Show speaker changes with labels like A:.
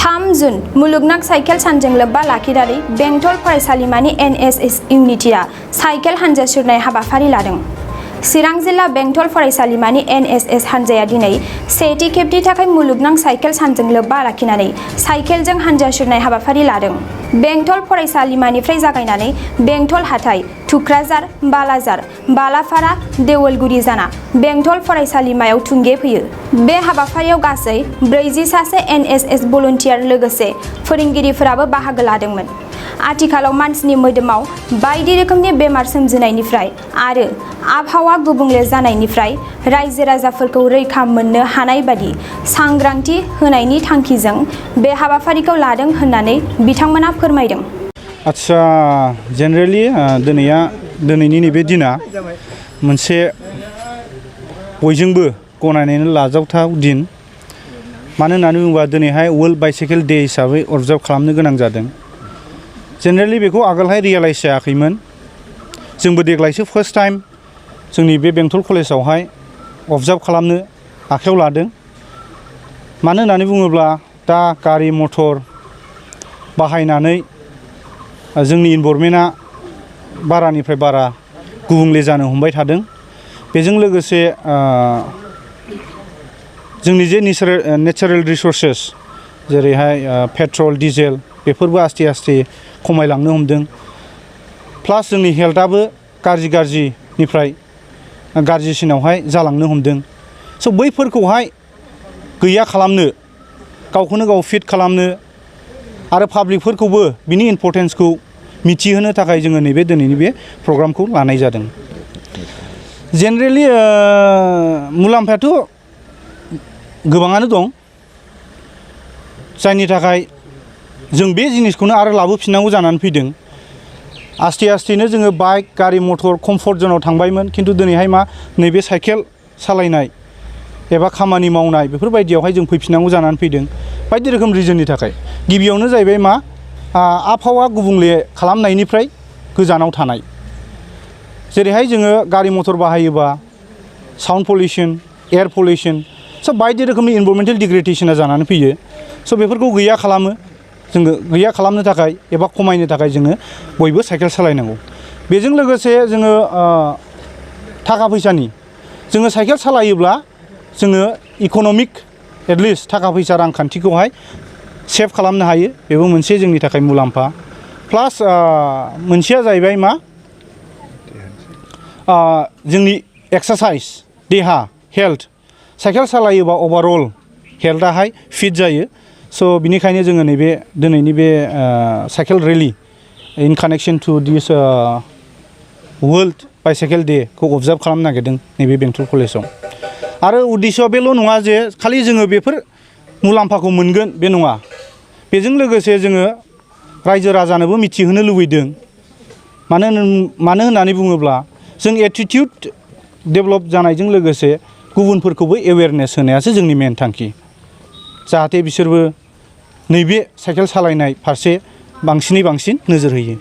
A: 3 जुन मुलुगनां साइकेल सानजों लोब्बा लाखिनानै बेंटल फरायसालिमानि NSS Unitआ साइकेल हानजा सुरनाय हाबाफारि लादों। चिरां जिल्ला बेंटल फरायसालिमानि NSS हानजाया दिनै सेथि खेबनि थाखाय मुलुगनां साइकेल सानजों लोब्बा लाखिनानै साइकेलजों हानजा सुरनाय हाबाफारि लादों। बेंटल फरायसालिमानिफ्राय जागायनानै बेंटल हाथाइ, थुक्राझार, बालाजार, बालाफारा, देवलगुरि जाना बेंटल फरायसालिमायाव थुंगे फैयो। बे हाबाफारियाव गासै 40 सासे NSS भलन्टियार लोगोसे फोरोंगिरिफोराबो बाहागो लादोंमोन। आथिखालाव मानसिनि मोदोमाव बायदि रोखोमनि बेमार सोमजिनायनिफ्राय आरो आबहावा गुबुंले जानायनिफ्राय रायजो राजाफोरखौ रैखा मोननो हानाय बादि सांग्रांथि होनायनि थांखिजों बे हाबाफारिखौ लादों होननानै बिथांमोना फोरमायदों।
B: आच्छा जेनेरेलि दिनैनि नैबे दिना मोनसे बयजोंबो गनायनानै लाजावथाव दिन। मानो होननानै बुङोबा दिनैहाय वर्ल्ड बाइसाइकेल डे हिसाबै अबजार्भ खालामनो गोनां जादों। जेनेरेलि बेखौ आगोलहाय रियेलाइज जायाखैमोन। जोंबो देग्लायसो फार्स्ट टाइम जोंनि बे बेंटल कलेजावहाय अबजार्भ खालामनो आखायाव लादों। मानो होननानै बुङोब्ला दा गारि मटर बाहायनानै जोंनि इनभारमेन्टआ बारानिफ्राय बारा गुबुंले जानो हमबाय थादों। बेजों लोगोसे जोंनि जे नेचारेल रिसोर्सेस जेरैहाय पेट्रल, डिजेल बेफोरबो आस्ते आस्ते खमायलांनो हमदों। प्लास जोंनि हेल्थआबो गाज्रिनिफ्राय गाज्रिसिनावहाय जालांनो हमदों। स' बैफोरखौहाय गैया खालामनो, गावखौनो गाव फिट खालामनो आरो पाब्लिकफोरखौबो बिनि इम्परटेन्सखौ मिथिहोनो थाखाय जोङो नैबे दिनैनि बे प्रग्रामखौ लानाय जादों। जेनेरेलि मुलाम्फायाथ' गोबाङानो दं, जायनि थाखाय जों बे जिनिसखौनो आरो लाबोफिननांगौ जानानै फैदों। आस्ते आस्तेनो जोङो बाइक, गारि मटर कम्फर्ट जनाव थांबायमोन, खिन्थु दिनैहाय मा नैबे साइकेल सालायनाय एबा खामानि मावनाय बेफोरबायदियावहाय जों फैफिननांगौ जानानै फैदों बायदि रोखोम रिजननि थाखाय। गिबियावनो जाहैबाय मा आबहावा गुबुंले खालामनायनिफ्राय गोजानाव थानाय। जेरैहाय जोङो गारि मटर बाहायोबा साउन्ड पलिउसन, एयार पलिउसन, स' बायदि रोखोमनि इनभारमेन्टेल डिग्रेडेसना जानानै फैयो। स' बेफोरखौ गैया खालामनो थाखाय एबा खमायनो थाखाय जोङो बयबो साइकेल सालायनांगौ। बेजों लोगोसे जोङो थाखा फैसानि जोङो साइकेल सालायोब्ला जोङो इक'नमिक एटलिस्ट थाखा फैसा रांखान्थिखौहाय सेभ खालामनो हायो। बेबो मोनसे जोंनि थाखाय मुलाम्फा। प्लास मोनसेया जाहैबाय मा जोंनि एक्सारसाइज, देहा, हेल्थ, साइकेल सालायोबा अभारअल हेल्थआहाय फिट जायो। स' बिनिखायनो जोङो नैबे दिनैनि बे साइकेल रेलि इन कानेक्सन टु दिस वर्ल्ड बाइसाइकेल डे खौ अबजार्भ खालामनो नागिरदों नैबे बेंटल कलेजाव। आरो उद्देश्यआ बेल' नङा जे खालि जोङो बेफोर मुलाम्फाखौ मोनगोन बे नङा। बेजों लोगोसे जोङो रायजो राजानोबो मिथिहोनो लुबैदों। मानो होननानै बुङोब्ला जों एटिटिउड डेभेलप जानायजों लोगोसे गुबुनफोरखौबो एवेयारनेस होनायासो जोंनि मेन थांखि। जाहाथे बिसोरबो नैबे साइकेल सालायनाय फारसे बांसिनै बांसिन नोजोर होयो।